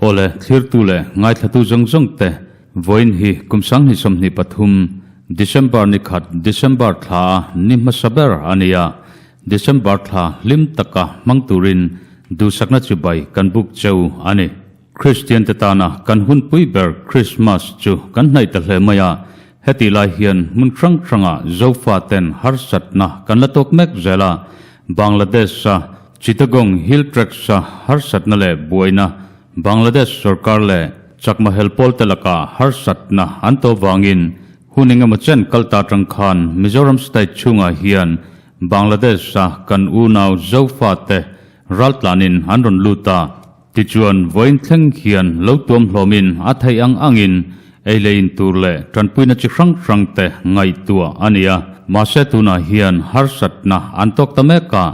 Awle, thlirtu leh ngaithlatu zawng zawng te, vawiin hi kum 2023 December ni khat December thla a ni hmasa ber a ni a, December thla hlim taka hmang turin duhsakna chibai kan buk cheu a ni. Kristian te tana kan hunpui ber Krismas chu kan hnaih ta hle mai a, hetih lai hian hmun hrang hrangah Zofa ten harsatna kan la tawk mek zel a, Bangladesh-a Chittagong Hill Tracts-a harsatna leh buaina Bangladesh sorkar leh Chakma helpawl te lakah harsatna an tawh vangin hun engemaw chen kal ta atang khan Mizoram state chhungah hian Bangladesh-a kan unau Zofa te raltlanin an rawn lut a. Tichuan, vawiin thleng hian lo tuam hlawmin a theih ang angin ei leh in tur leh tanpuina chi hrang hrang te ngaihtuah a ni a. Mahse tunah hian harsatna an tawk ta mek a,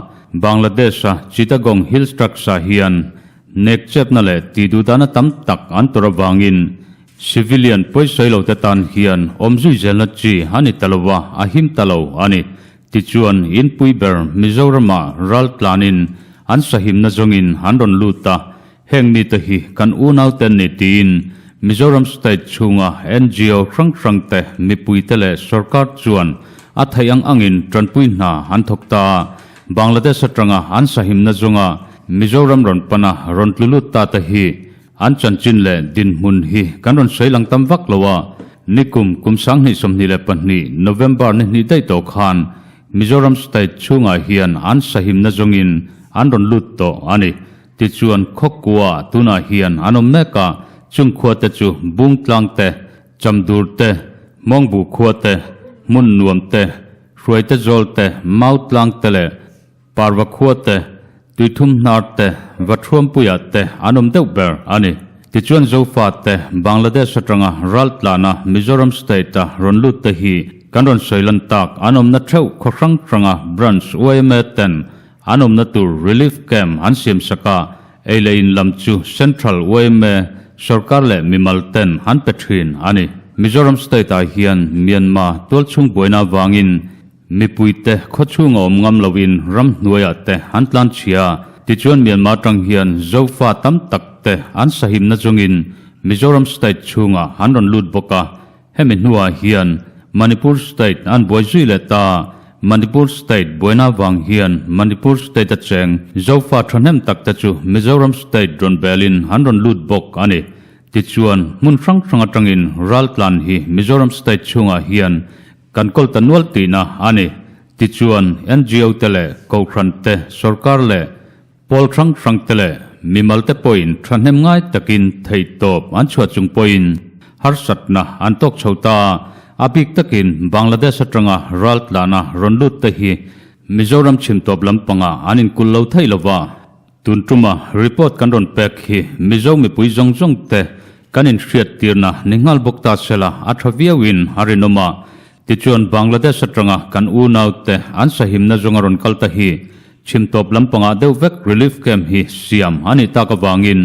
Bangladesh-a Chittagong Hills Tracts-ah hian nek chepna leh tihduhdahna tam tak an tur avangin civilian pawisawi lo te tan hian awmzui zelna chi a ni ta lo a, a him ta lo a ni. Tichuan, inpui ber Mizoramah ral tlanin an sahimna zawngin an rawn lut a, heng mite hi kan unaute an ni tiin Mizoram state chhunga ngo hrang hrangte, mipuite leh sorkar chuan a theih ang angin tanpui hna an thawk ta a. Bangladesh atanga an sahimna zawnga Mizoram rawn pana rawn tlu lut ta te hi An chanchin leh dinhmun hi kan rawn sawi lang tam vak lo a, nikum kum 2022 November ni hnih daih tawh khan Mizoram state chhungah hian an sahimna zawngin an rawn lut tawh a ni. Tichuan khawkua tunah hian an awm mek a, chung khua te chu Bungtlang te, Chamdur te, Hmawngbu khua te, Hmun Nuam te, Hruaite Zawl te, Mautlang te leh Parva khua te, Tuithum hnar te, Vaṭhuampuia te an awm deuh ber a ni. Tichuan Zofa te, Bangladesh atanga raltlana Mizoram state-a rawn lut te hi kan rawn sawi lan tak an awmna theuh khaw hrang hranga branch yma ten an awmna tur relief camp an siam sak a, ei leh in lam chu Central yma sorkar leh mimal ten an pe thin a ni. Mizoram state-ah hian Myanmar tualchhung buaina avangin Mipuite khawchhung a awm ngam loin ramhnuaiah te an tlan chhia. Tichuan Myanmar tang hian Zofa tam tak te an sahimna chungin Mizoram state chhungah an rawn lut bawk a. Hemi hnuah hian Manipur state an buai zui leh ta. Manipur state buaina vang hian Manipur state a cheng Zofa thahnem tak te chu Mizoram state rawn belin an rawn lut bawk a ni. Tichuan hmun hrang hrang atangin raltlan hi Mizoram state chhungah hian Kan kawl ta nual tihna a ni. Tichuan, ngo te leh Kohhran te, sorkar leh pawl hrang hrang te leh mimal te pawhin thahnem ngai takin theihtawp an chhuah chung pawhin harsatna an tawk chho ta a. A bik takin Bangladesh atanga raltlana rawn lut te hi Mizoram chhimtawp lampangah an inkul lo thei lo va. Tun tuma report kan rawn pek hi Mizo mipui zawng zawng te kan inhriattirna ni nghal bawk ta sela a tha viauin a rinawm a. Tichuan Bangladesh atanga kan unau te an sahimna zawnga rawn kal ta hi chhimtawp lampangah deuh vek relief camp hi siam a nih tak avangin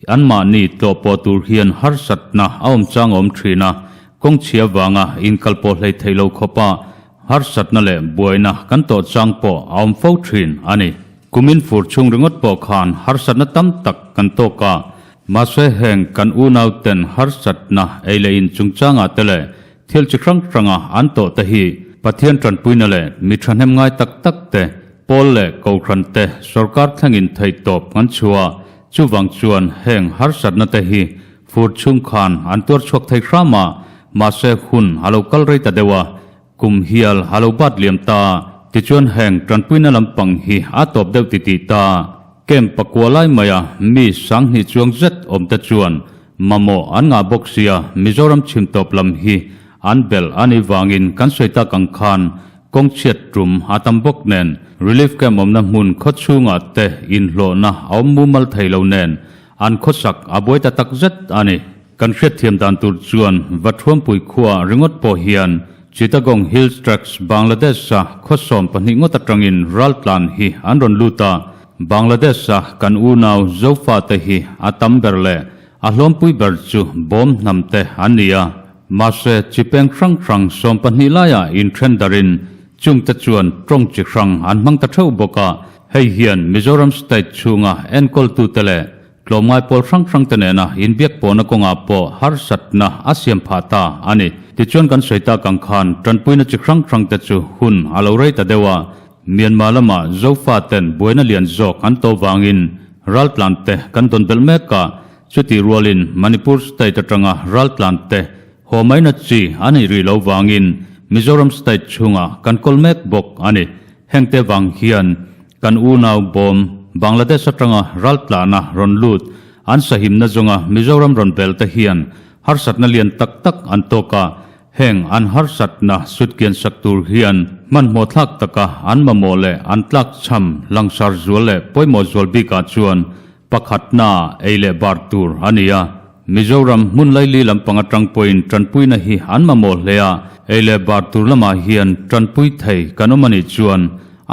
anmahni tlawh pawh tur hian harsatna a awm chang a awm thin a, kawng chhia vanga inkal pawh hlei theih lo khawpa harsatna leh buaina kan tawh chang pawh a awm fo thin a ni. Kumin fur chhung ringawt pawh khan harsatna tam tak kan tawk a, mahse heng kan unau ten harsatna ei leh in chungchangah te leh thil chi hrang hranga an tawh te hi Pathian tanpuina leh mi thahnem ngai tak tak te, pawl leh kohhran te sorkar thlengin theihtawp kan chhuah. Chuvang chuan heng harsatna te hi fur chhung khan an tuar chhuak thei hram a, mahse hun a lo kal rei ta deuh a, Kum hial a lo bat liam ta, tichuan heng tanpuina lampang hi a tawp deuh titih ta. Camp pakua lai maia mi 2000 chuang zet awmte chuan mamawh an ngah bawk sia Mizoram chhim tawp lam hi an belh a nih vangin kan sawi tak ang khan kawng chhiat tum a tam bawk nen relief camp awmna hmun khaw chhungah te inhlawhna a awm mumal thei lo nen an khawsak a buai ta tak zet a ni. Kan hriatthiam dan tur chuan Vathuampui khua ringawt pawh hian Chittagong Hills Tracts Bangladesh-a khaw 12 ngawt atangin raltlan hi an rawn lut a, Bangladesh-a kan unau Zofate hi a tam ber leh a hlawmpui ber chu bawm hnam te an ni a. Mahse, chi peng hrang hrang 12 laiah inthen darin chungte chuan tawng chi hrang an hmang ta theuh bawk a, hei hian Mizoram state chhunga enkawltute leh. tlawmngai pawl hrang hrang te nena inbiak pawhna kawngah pawh harsatna a siam phah ta a ni. Tichuan kan sawi tak ang khan tanpuina chi hrang hrang te chu hun a lo rei ta deuh a, Myanmar lama Zofa ten buaina lian zawk an to vangin raltlan te kan dawn belh mek a, chutih rualin Manipur state atanga raltlan te haw maina chi a neih rih lo vangin Mizoram state chhungah kan kawl mek bawk a ni. Hengte vang hian kan unau bawm Bangladesh atanga raltlana rawn lut an sahimna zawnga Mizoram rawn bel te hian harsatna lian tak tak an tawk a, heng an harsatna sutkian sak tur hian hmanhmawh thlak taka an mamawh leh an tlakchham langsar zual leh pawimawh zual bikah chuan Pakhatna ei leh bar tur a ni a, Mizoram hmun laili lampang atang pawhin tanpuina hi an mamawh hle a, ei leh bar tur lamah hian tanpui thei kan awm a nih chuan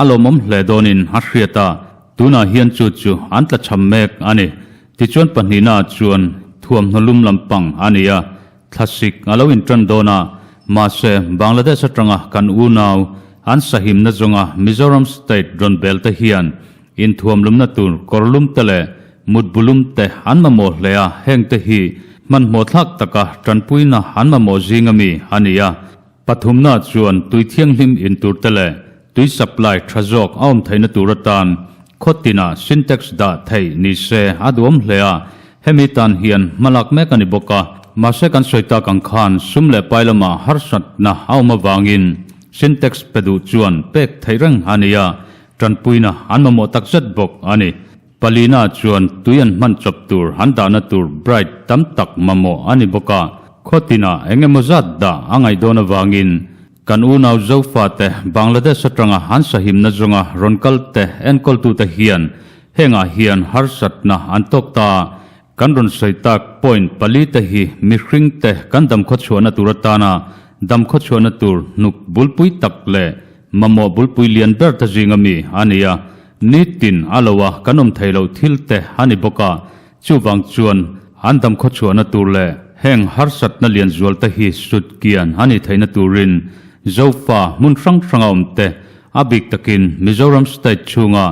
a lawmawm hle dawnin a hriat a, tunah hian chu chu an tlachham mek a ni. Tichuan pahnihnaah chuan thuamhnaw lum lampang a ni a, thlasik a lo intan dawn a, mahse Bangladesh atanga kan unau an sahimna zawnga Mizoram state rawn bel te hian Inthuamlumna tur kawrlum te leh mutbulum te an mamawh hle a, heng te hi hmanhmawh thlak taka tanpuina an mamawh zing ami a ni a. Pathumna chuan tui thianghlim in tur te leh tui supply tha zawk a awm theihna tur atan khaw tinah Sintex dah theih ni se a duhawm hle a, hemi tan hian hmalak mek a ni bawk a. Mahse kan sawi tak ang khan sum leh pai lamah harsatna a awm avangin Sintex pe duh chuan pek theih reng a ni a, Tanpuina an mamawh tak zet bawk a ni. Palina chuan tui an hman chawp tur an dahna tur bright tam tak mamawh a ni bawk a, khaw tinah eng emaw zat dah a ngaih dawn avangin kan unau Zofate Bangladesh atanga an sahimna zawnga rawn kal te enkawltute hian hengah hian harsatna an tawk ta a, kan rawn sawi tak point palite hi mihringte kan damkhawchhuahna tur atana damkhawchhuahna tur hnuk bulpui tak leh Mamawh bulpui lian ber te zinga mi a ni a, nitin a lo a kan awm thei loh thil te a ni bawk a, chuvang chuan an damkhaw chhuahna tur leh heng harsatna lian zual te hi sut kian a nih theihna turin Zofa hmun hrang hranga awm te, a bik takin Mizoram state chhunga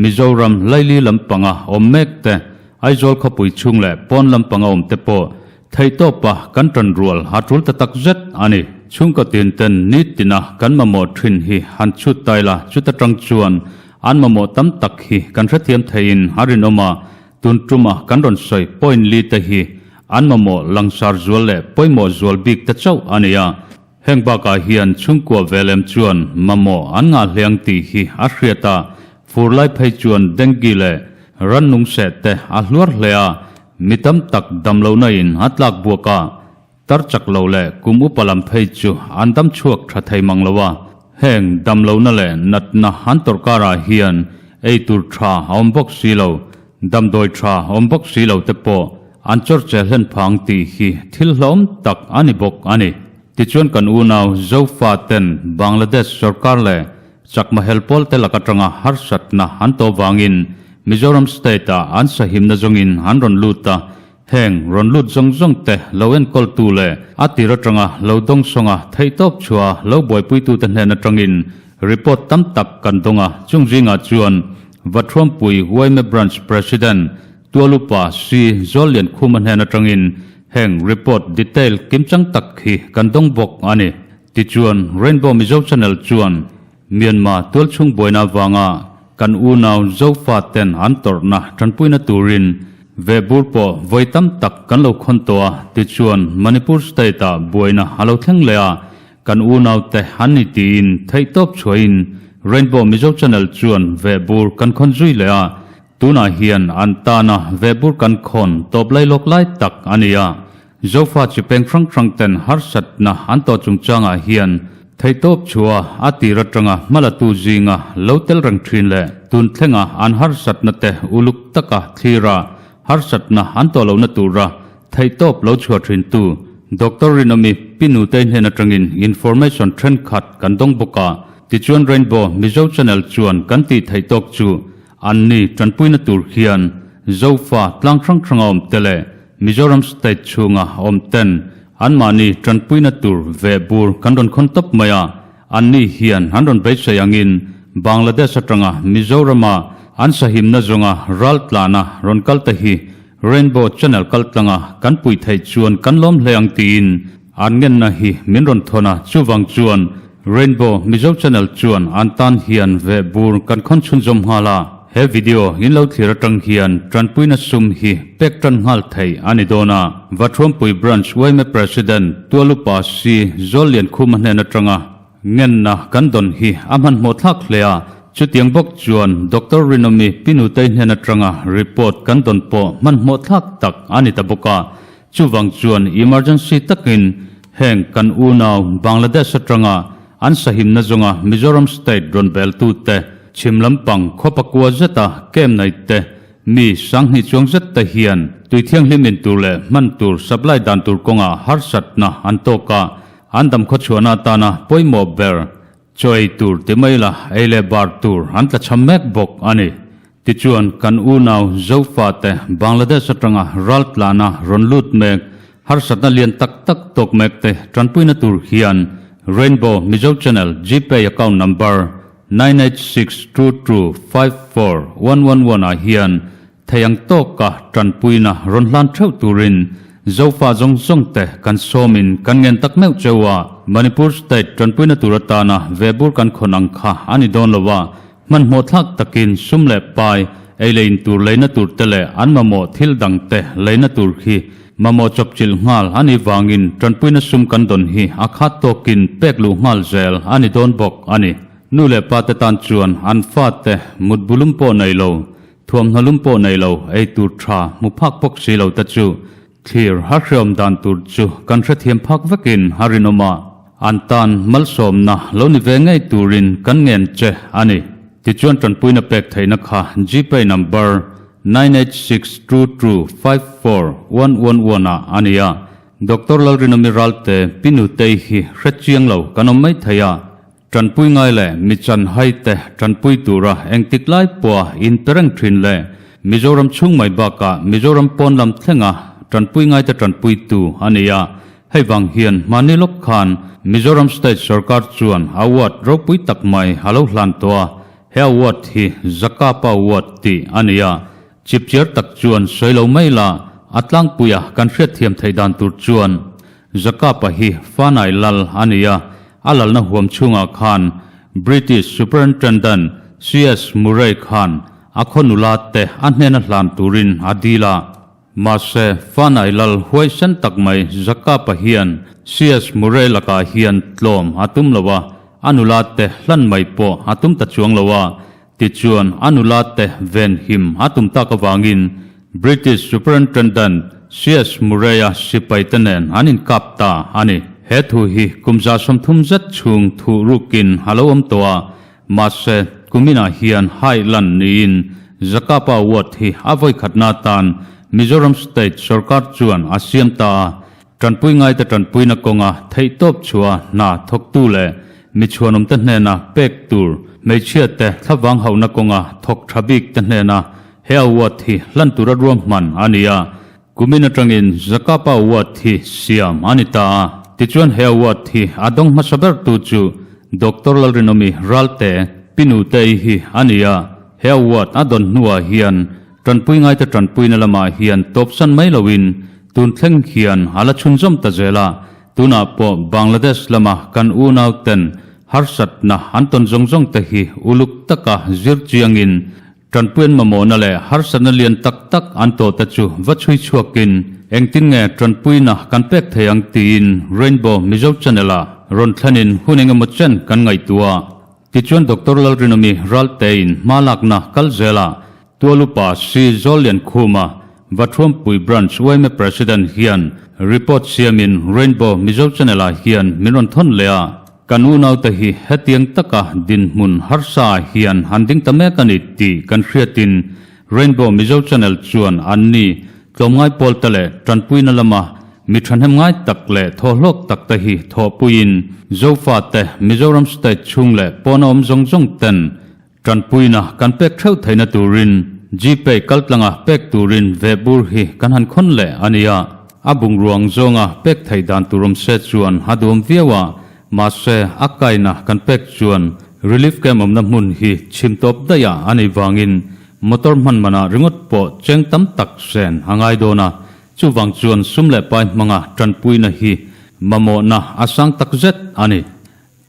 Mizoram laili lampanga awm mek te, Aizawl khawpui chhung leh pawn lampanga awm te pawh Theihtawpa kan ṭan rual a ṭul ta tak zet a ni. Chhungkaw tin ten nitina kan mamawh ṭhin hi han chhut tai la, chuta ṭang chuan an mamawh tam tak hi kan hrethiam theiin a rinawm a, tun ṭuma kan rawn sawi point li te hi an mamawh langsar zual leh pawimawh zual bik te chauh a ni a. Heng bakah hian chhungkua velem chuan mamawh an ngah hliang tih hi a hriat a, fur lai phei chuan dengue leh rannung seh te a hluar hle a, mi tam tak damlohna in a tlak buak a, tar chak lo leh kum upa lam phei chu an dam chhuak tha thei mang lo a, heng damlohna leh natna an tawrh karah hian ei tur tha a awm bawk si lo, Damdawi tha awm bawk si lo te pawh an chawr che hlen phang tih hi thil hlawm tak a ni bawk a ni. Tichuan kan unau Zofa ten Bangladesh sorkar leh Chakma helpawl te lak atanga harsatna an tawh vangin Mizoram state ah an sahimna zawngin an rawn lut a, heng rawn lut zawng zawng te lo enkawltu leh a tir atanga lo dawngsawnga theihtawp chhuah lo buaipuitute hnen atangin report tam tak kan dawng a, chung zingah chuan Vathuampui yma Branch President Tualupa C. Zawlliankhuma hnen atangin heng report detail kimchang tak hi kan dawng bawk a ni. Tichuan, Rainbow Mizo Channel chuan Myanmar tualchhung buaina avanga kan unau Zofa ten an tawrhna tanpuina turin vehbur pawh vawi tam tak kan lo khawn tawh a, tichuan Manipur state-ah buaina a lo thleng leh a, Kan unaute an ni tiin theihtawp chhuahin Rainbow Mizo Channel chuan vehbur kan khawn zui leh a, tunah hian an tana vehbur kan khawn tawp lai lawk lai tak a ni a. Zofa chi peng hrang hrang ten harsatna an tawh chungchangah hian theihtawp chhuah a tir atanga hmalatu zinga lo tel reng thin leh tun thlenga an harsatna te uluk taka thlira harsatna an tawh lohna tura Theihtawp lo chhuah thintu Doctor Rinawmi Pi Nutei hnen atangin information thenkhat kan dawng bawk a, tichuan Rainbow Mizo Channel chuan kan tih theih tawk chu an ni tanpuina tur hian Zofa tlang hrang hranga awm te leh Mizoram State chhunga awm ten anmahni tanpuina tur veh bur kan rawn khawn tawp mai a, anni hian an rawn beisei angin Bangladesh atanga Mizorama an sahimna zawnga ral tlana rawn kal te hi. Rainbow Channel kaltlanga kan pui theih chuan kan lawm hle ang tiin an ngenna hi min rawn thawn a, chuvang chuan Rainbow Mizo Channel chuan an tan hian veh bur kan khawn chhunzawm nghal a, he video in lo thlir atang hian tanpuina sum hi pek tan nghal theih a ni dawn a, Vathuampui Branch yma President Tualupa Si Zawlliankhuma hnen atanga Ngenna kan dawn hi a hmanhmawh thlak hle a, chutiang bawk chuan Doctor Rinawmi Pinutei hnen atanga report kan dawn pawh hmanhmawh thlak tak a ni ta bawk a. Chuvang chuan emergency takin heng kan unau Bangladesh atanga an sahimna zawnga Mizoram state rawn beltute chhim lampang khaw pakua zeta camp nei te mi sanghnih chuang zet te hian tui thianghlim in tur leh hman tur supply dan tur kawngah harsatna an tawk a. An dam khawchhuahna atana pawimawh ber chaw ei tur ti mai la, ei leh bar tur an tla cham mek bawk a ni. Tichuan, kan unau Zofate Bangladesh atanga raltlana rawn lut mek, harsatna lian tak tak tawk mek te tanpuina tur hian Rainbow Mizo Channel Gpay account number 9862254111 ah hian Thei ang tawka tanpuina rawn hlan theuh turin Zofa zawng zawng te kan sawmin kan ngen tak meuh cheu a, Manipur State tanpuina tur atana vehbur kan khawn ang kha a ni dawn lo a, hmanhmawh thlak takin sum leh pai, ei leh in tur leina tur te leh an mamawh thil dang te leina tur khi mamawh chawpchilh nghal a nih vangin tanpuina sum kan dawn hi a khat tawkin pek luh nghal zel a ni dawn bawk a ni. Nu leh pa te tan chuan an fate mutbulum pawh nei lo Thuamhnaw lum pawh nei lo, ei tur tha hmu phak bawk si lo te chu thlir har hreawm dan tur chu kan hrethiam phak vekin a rinawm a, an tan malsawmna lo ni ve ngei turin kan ngen che a ni. Tichuan tanpuina pek theihna kha Gpay number 9862254111 ah a ni a, Doctor Lalrinawmi Ralte Pi Nutei hi hrechiang lo kan awm mai thei a, Tanpui ngai leh mi chan hai te tanpui tura engtik lai pawha in pe reng thin leh Mizoram chhung mai bakah Mizoram pawn lam thlenga tanpui ngai te tanpui tu a ni a. Hei vang hian hmani lawk khan Mizoram State Sorkar chuan award ropui tak mai a lo hlan tawh a, he award hi Zakapa Award tih a ni a. Chipchiar tak chuan sawi lo mai la, a tlangpuia kan hriatthiam theih dan tur chuan Zakapa hi Fanai lal a ni a, a lalna huam chhungah khan British Superintendent CS Murray khan a khaw nula te a hnena hlan turin a dil a. Mahse, Fanai lal huaisen tak mai Zakapa hian CS Murray lakah hian tlawm a tum lo a, a nula te hlan mai pawh a tum ta chuang lo a, Tichuan, a nula te venhim a tum tak avangin British Superintendent CS Murray-a sipai te nen an inkap ta a ni. He thu hi kum 30 zet chhung thuh rukin a lo awm tawh a, mahse kuminah hian hai lan niin Zakapa Award hi a vawikhatna atan Mizoram State sorkar chuan a siam ta a. Tanpui ngaite tanpuina kawnga theihtawp chhuah hna thawktu leh mi chhuanawmte hnena pek tur hmeichhiate thlavang hauhna kawnga thawk tha bikte hnena he award hi hlan tura ruahman a ni a. Kumin atangin Zakapa Award hi siam a ni ta a. Tichuan he award hi a dawng hmasa bertu chu Doctor Lalrinawmi Ralte Pinutei hi a ni a. He award a dawn hnuah hian tanpui ngaite tanpuina lamah hian tawpsan mai loin Tun thleng hian a la chhunzawm ta zel a, tunah pawh Bangladesh lama kan unau ten harsatna an tawn zawng zawng te hi uluk taka zir chiangin tanpuian mamawhna leh harsatna lian tak tak an tawh te chu va chhui chhuakin engtin nge tanpuina kan pek thei ang tiin Rainbow Mizo Channel ah rawn thlenin hun engemaw chen kan ngaihtuah. Tichuan Doctor Lalrinawmi Raltein hma lakna kal zelah Tualupa Sri Zawlliankhuma, Vathuampui Branch yma President hian report siamin Rainbow Mizo Channel ah hian min rawn thawn leh a, kan unaute hi hetiang taka dinhmun harsa ah hian an ding ta mek a ni tih kan hriatin Rainbow Mizo Channel chuan anni tlawmngai pawlte leh tanpuina lama mi thahnem ngai tak leh thawhhlawk tak te hi thawhpuiin Zofate Mizoram State chhung leh pawna awm zawng zawng ten Tanpuina kan pek theuh theihna turin Gpay kaltlanga pek turin vehbur hi kan han khawn leh a nia. A bungruang zawnga pek theih dan tur awm se chuan a duam viau a, mahse a kaina kan pek chuan relief camp awmna hmun hi chhim tawp daih a anih vangin. motor hman manah ringawt pawh cheng tam tak sen a ngai dawn a, chuvang chuan sum leh pai hmanga tanpuina hi mamawhna a sang tak zet a ni.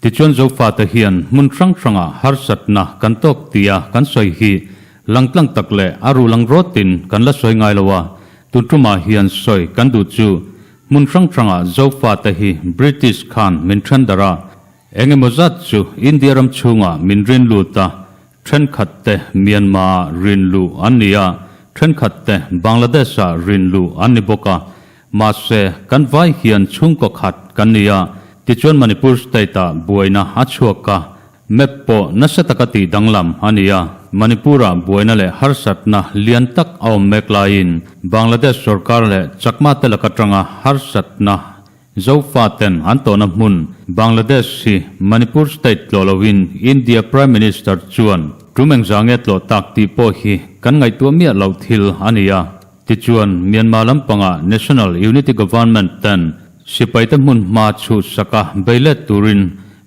Tichuan Zofate hian hmun hrang hrangah harsatna kan tawk tia kan sawi hi langtlang tak leh a ru lang rawtin kan la sawi ngai lo a, tun tumah hian sawi kan duh chu hmun hrang hrangah Zofate hi British khan min then darh a, eng emaw zat chu India ram chhungah min rin lut a, thenkhat te Myanmar-ah rin luh an ni a, thenkhat te Bangladesh-ah rin luh an ni bawk a. Mahse, kan vai hian chhungkaw khat kan ni a, tichuan Manipur state-ah buaina a chhuak a, map pawh nasa taka tih danglam a ni a. Manipur-ah buaina leh harsatna lian tak a awm mek laiin Bangladesh sorkar leh Chakma te lak atanga harsatna Zofa ten an tawhna hmun Bangladesh hi Manipur state tlawh loin India Prime Minister chuan tum engzange tlawh tak tih pawh hi kan ngaihtuah miah loh thil a ni a. Tichuan, Myanmar lampangah National Unity Government ten sipaite hmun hma chhuhsaka beilet turin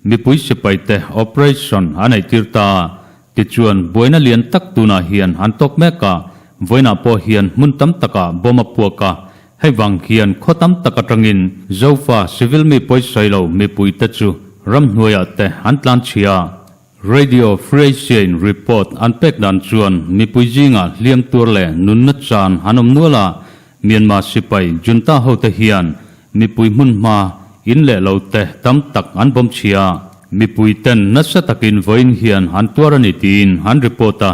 mipui sipaite operation a neihtir ta a. Tichuan, buaina lian tak tunah hian an tawk mek a, vawiinah pawh hian hmun tam takah bomb a puak a, hei vang hian khaw tam tak atangin Zofa civil mi pawisawi lo mipuite chu ramhnuaiah te an tlan chhia. Radio Free Asia-in report an pek dan chuan mipui zingah hliam tuar leh nunna chan an awm nual a, Myanmar sipai junta hote hian mipui hmunhma in leh lo te tam tak an bawm chhia. Mipui ten nasa takin vawiin hian an tuar a ni tiin an report a,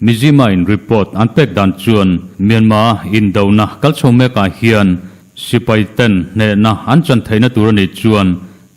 Mizzima-in report an pek dan chuan Myanmar indona kal chho mekah hian sipai ten hnehna an chan theihna tur a nih chuan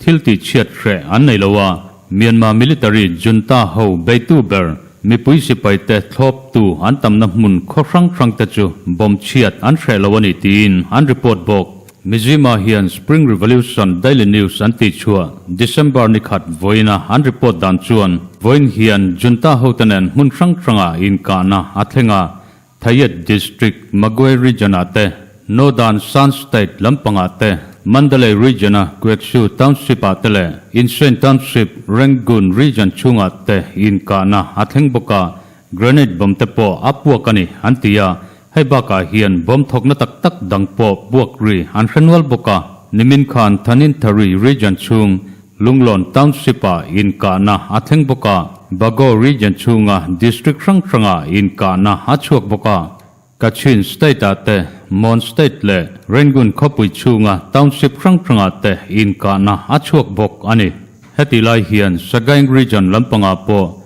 Thil tih chhiat hreh an nei lo a, Myanmar military junta ho beitu ber mipui sipai te thlawptu an tamna hmun khaw hrang hrang te chu bomb chhiat an hreh lo a ni tiin an report bawk. Mizzima hian Spring Revolution Daily News an tih chhuah December ni khat vawiina an report dan chuan vawiin hian junta hote nen hmun hrang hrangah inkahna a thleng a, Thayet District, Magway Region-ah te, Northern Shan State lampangah te, Mandalay Region-a Kweksu Township-ah te leh Insein Township, Rangoon Region chhungah te inkahna a thleng bawk a, grenade bomb te pawh a puak a ni, an ti a. Hei bakah hian bomb thawkna tak tak dang pawh puak ri an hre nual bawk a. Nimin khan Thaninthari Region chhung Lunglawn Township-ah inkahna a thleng bawk a, Bago Region chhunga district hrang hrangah inkahna a chhuak bawk a. Kachin State-ah te, Mon State leh Rangoon khawpui chhunga township hrang hrangah te inkahna a chhuak bawk a ni. Heti lai hian Sagaing Region lampangah pawh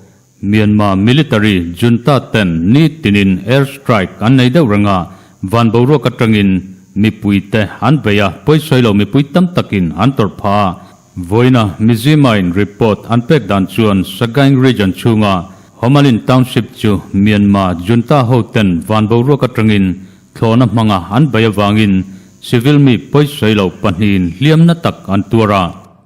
Myanmar military junta ten ni tinin air strike an nei deuh reng a, van boruak atangin mipuite an bei a, pawisawi lo mipui tam takin an tawrh phah a. Vawiina Mizzima-in report an pek dan chuan Sagaing region chhunga Homalin township chu Myanmar junta ho ten van boruak atangin thlawhna hmanga an bei avangin civil mi pawisawi lo pahnihin hliamna tak an tuar a.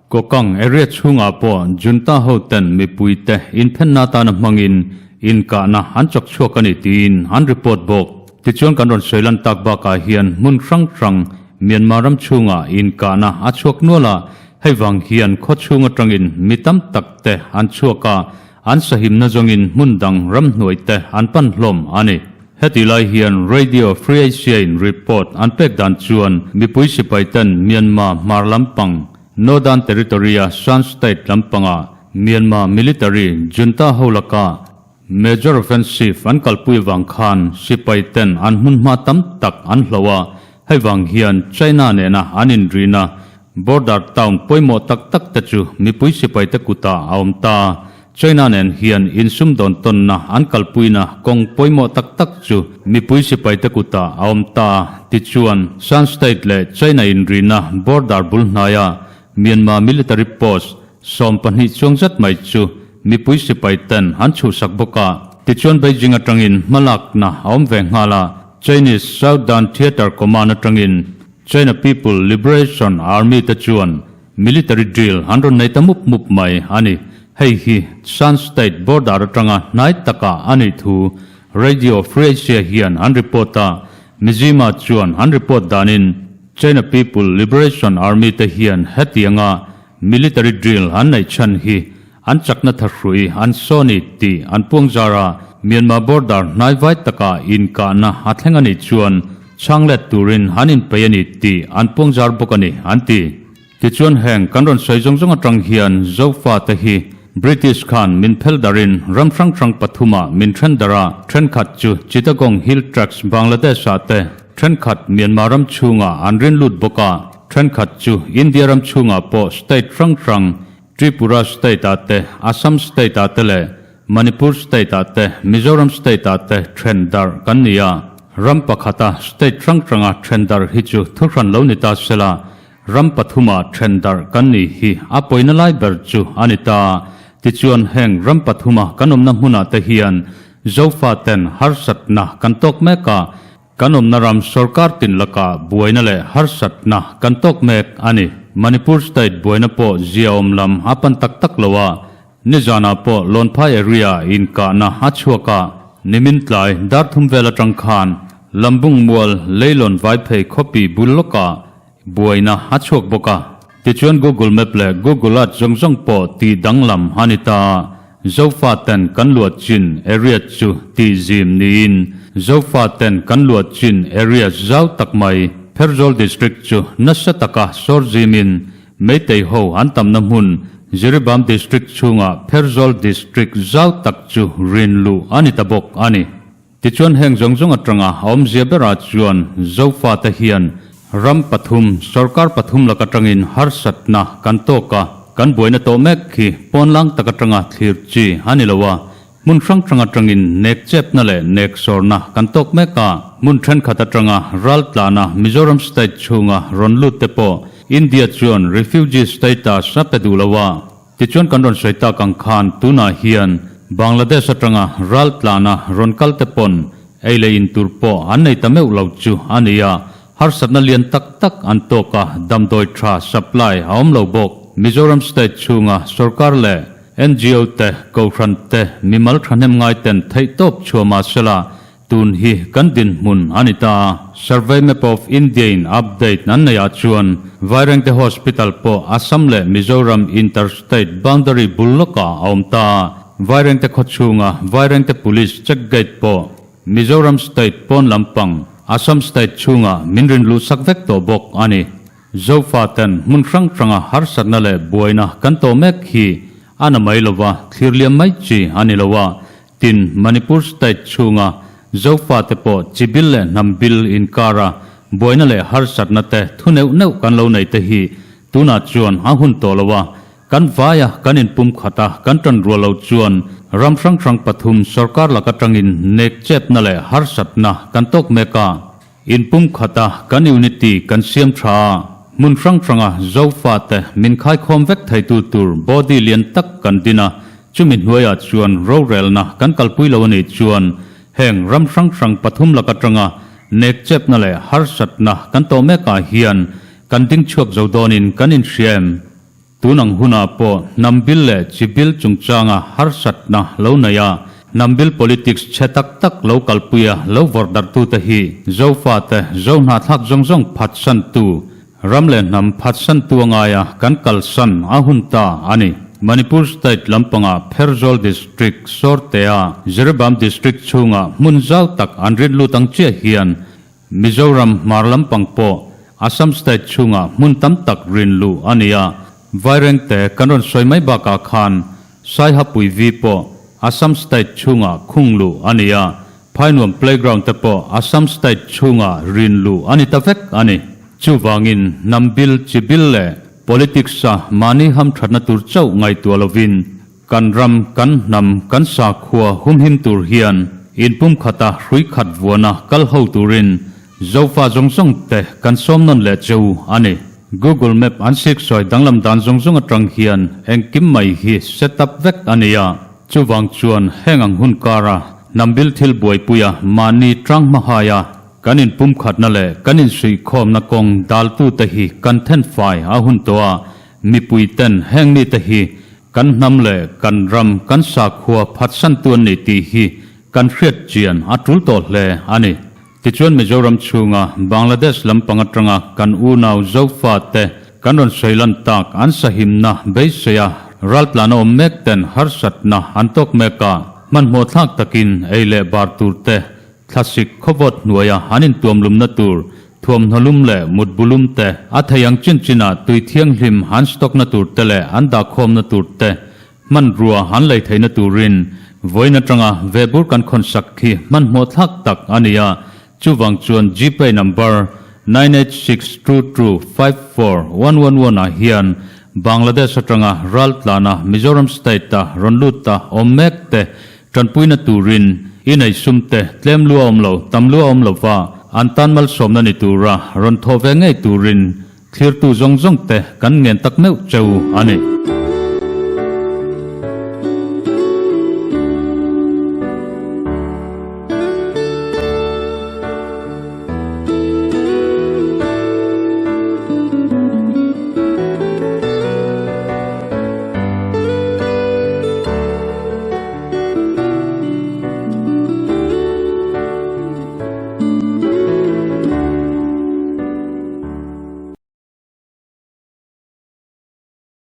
Kokang area chhungah pawh junta ho ten mipuite inphenna atana hmangin inkahna an chawk chhuak a ni tiin an report bawk. Tichuan kan rawn sawi lan tak bakah hian hmun hrang hrang Myanmar ram chhungah inkahna a chhuak nual a, hei vang hian khaw chhung atangin mi tam tak te an chhuak a, an sahimna zawngin hmun dang ramhnuai te an pan hlawm a ni. Heti lai hian Radio Free Asia-in report an pek dan chuan mipui sipai ten Myanmar hmar lampang Northern Territory-a Shan State lampanga Myanmar military junta ho laka major offensive an kalpui avang khan sipai ten an hmunhma tam tak an hloh a, hei vang hian China nena an inrina Border town pawimawh tak tak te chu mipui sipai te kutah a awm ta. China nen hian insumdawn tawnna an kalpuina kawng pawimawh tak tak chu mipui sipai te kutah a awm ta. Tichuan, Shan State leh China inrina border bul hnaia Myanmar military post 12 chuang zet mai chu mipui sipai ten an chhuhsak bawk a. Tichuan Beijing atangin hmalakna a awm ve nghal a, Chinese Southern Theatre Command atangin China People Liberation Army te chuan military drill an rawn nei ta mup mup mai a ni. Hei hi Shan State border atanga hnai takah a nih thu Radio Free Asia hian an report a, Mizzima chuan an report danin China People Liberation Army te hian hetianga military drill an neih chhan hi an chakna thahrui an saw ni tih an puangzar a. Myanmar border hnaivai taka inkahna a thleng a nih chuan chhang let turin an inpeih a ni tih an puangzar bawk a ni, an ti. Tichuan heng kan rawn sawi zawng zawng atang hian Zofate hi British khan min phel darin ram hrang hrang pathumah min then dar a, thenkhat chu Chittagong Hill Tracts Bangladesh-ah te, thenkhat Myanmar ram chhungah an rin lut bawk a, thenkhat chu India ram chhungah pawh state hrang hrang Tripura state-ah te, Assam state-ah te leh Manipur state-ah te, Mizoram state-ah te then darh kan ni a. Ram pakhata state hrang hranga then darh hi chu thuhran lo ni ta sela, Ram pathuma then darh kan nih hi a pawina lai ber chu a ni ta. Tichuan heng ram pathuma kan awmna hmunah te hian Zofa ten harsatna kan tawk mek a, kan awmna ram sorkar tin lakah buaina leh harsatna kan tawk mek a ni. Manipur state buaina pawh ziaawm lam a pan tak tak lo a, nizanah pawh Lawnphai area inkahna a chhuak a, nimin tlai dar thum vel atang khan Lambung mual Leilawn Vaiphei khawpi bul lawkah Buaina a chhuak bawk a. Tichuan Google Map leh Google Earth zawng zawng pawh tih danglam a ni ta a, Zofa ten kan luah chin area chu tih zim niin Zofa ten kan luah chin area zau tak mai Pherzawl District chu nasa taka sawr zimin Meitei ho an tamna hmun Jiribam District chhungah Pherzawl District zau tak chu rin luh a ni ta bawk a ni. Tichuan heng zawng zawng atanga a awmzia berah chuan Zofate hian ram pathum, sorkar pathum lak atangin harsatna kan tawk a, kan buaina tawh mek khi pawnlang tak atanga thlir chi a ni lo a, hmun hrang hrang atangin nek chepna leh nek sawrna kan tawk mek a, hmun thenkhat atanga ral tlana Mizoram state chhunga rawn lut te pawh India chuan refugee status a pe duh lo a. Tichuan kan rawn sawi tak ang khan tunah hian Bangladesh atanga ral tlana rawn kal te pawn ei leh in tur pawh an nei ta meuh lo chu a ni a, harsatna lian tak tak an tawk a, damdawi tha supply a awm lo bawk. Mizoram state chhunga sorkar leh ngo te, kohhran te, mimal thahnem ngai ten theihtawp chhuah mahsela Tun hi kan dinhmun a ni ta a, Survey Map of India in update an neih ah chuan Vairengte Hospital pawh Assam leh Mizoram inter-state boundary bul lawkah a awm ta a, Vairengte khawchhunga Vairengte Police check gate pawh Mizoram state pawn lampang Assam state chhungah min rinluh sak vek tawh bawk a ni. Zofa ten hmun hrang hranga harsatna leh buaina kan tawh mek hi a na mai lova thlir liam mai chi a ni lo a, Tin, Manipur state chhunga Zofate pawh chi bil leh hnam bil inkara buaina leh harsatna te thu neuh neuh kan lo nei te hi tunah chuan a hun tawh lo a, kan vaia kan inpum khat a, kan tan rual lo chuan ram hrang hrang pathum sorkar lak atangin nek chetna leh harsatna kan tawk mek a. Inpum khata kan unity kan siam tha a, hmun hrang hranga Zofate min khaikhawm vek theitu tur body lian tak kan din a, chumi hnuaiah chuan rorelna kan kalpui lo a nih chuan heng ram hrang hrang pathum lak atanga nek chepna leh harsatna kan tawh mekah hian kan ding chhuak zo dawnin kan inhria em? Tun ang hunah pawh hnam bil leh chi bil chungchanga harsatna lo nei a, hnam bil politics chhe tak tak lo kalpui a lo vawrh darhtute hi Zofate Zo hnahthlak zawng zawng phatsantu, ram leh hnam phatsantu a ngaia kan kalsan a hun ta a ni. Manipur state lampangah Pherzawl District, Sawrtea, Jiribam District chhungah hmun zau tak an rin lut ang chiah hian Mizoram hmar lampang pawh Assam state chhungah hmun tam tak rin luh a ni a, Vairengte kan rawn sawi mai bakah khan Saihapui vi pawh Assam state chhungah khung luh a ni a, Phainuam playground te pawh Assam state chhungah rin luh a ni ta vek a ni. Chuvangin hnam bil chi bil leh politics-a mahni hamthatna tur chauh ngaihtuah lovin Kan ram, kan hnam, kan sakhua humhim tur hian inpumkhata hrui khat vuana kal ho turin Zofa zawng zawng te kan sawm nawn leh cheu a ni. Google Map an siksawi danglam dan zawng zawng atang hian engkim mai hi set up vek a ni a. Chuvang chuan heng ang hun kara hnam bil thil buaipuia mahni tang hmahaia kan inpumkhatna leh kan insuihkhawmna kawng daltute hi kan thenfai a hun tawh a, mipui ten heng mite hi Kan hnam leh kan ram, kan sakhua phatsantu an ni tih hi kan hriat chian a tul tawh hle a ni. Tichuan Mizoram chhunga Bangladesh lampang atanga kan unau Zofa te kan rawn sawi lan tak an sahimna beiseia raltlan a awm mek ten harsatna an tawk mek a. Hmanhmawh thlak takin ei leh bar tur te, thlasik khawvawt hnuaia an intuamlumna tur thuamhnaw lum leh mutbu lum te, a thei ang chin chinah tui thianghlim an stock na tur te leh an dahkhawmna tur te hmanrua an lei theihna turin vawiin atanga vehbur kan khawnsak khi hmanhmawh thlak tak a ni a, chuvang chuan Gpay number 9862254111 ah hian Bangladesh atanga raltlana Mizoram state-a rawn lut ta awm mek te tanpuina turin i nei sum te tlem lua awm lo, tam lua awm lova an tan malsawmna ni tura rawn thawh ve ngei turin thlirtu zawng zawng te kan ngen tak meuh cheu a ni.